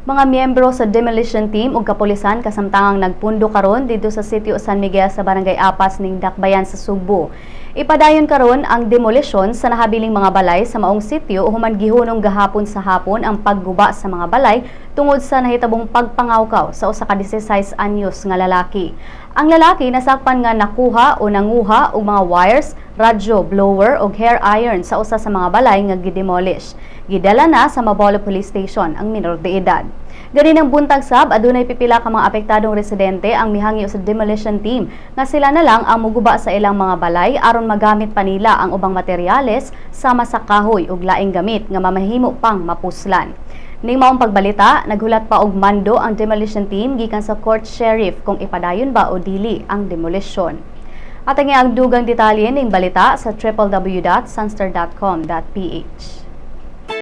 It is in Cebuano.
Mga miyembro sa demolition team ug kapulisan kasamtangang nagpundo karon didto sa Sitio San Miguel sa Barangay Apas ning Dakbayan sa Sugbo. Ipadayon karon ang demolisyon sa nahabiling mga balay sa maong sitio human gihunong gahapon sa hapon ang pagguba sa mga balay tungod sa nahitabong pagpangawkaw sa usa ka 16 anyos nga lalaki. Ang lalaki nasakpan nga nakuha o nanguha og mga wires, radyo, blower ug hair iron sa usa sa mga balay nga gidemolish. Gidala na sa Mabolo Police Station ang minor de edad. Ganinang buntag sab, adunay pipila ka mga apektadong residente ang mihangyo sa demolition team nga sila na lang ang muguba sa ilang mga balay aron magamit pa nila ang ubang materyales sama sa kahoy ug laing gamit nga mamahimo pang mapuslan. Ning maong pagbalita, naghulat pa og mando ang demolition team gikan sa court sheriff kung ipadayon ba o dili ang demolisyon. At ang dugang detalye ning balita sa www.sunstar.com.ph.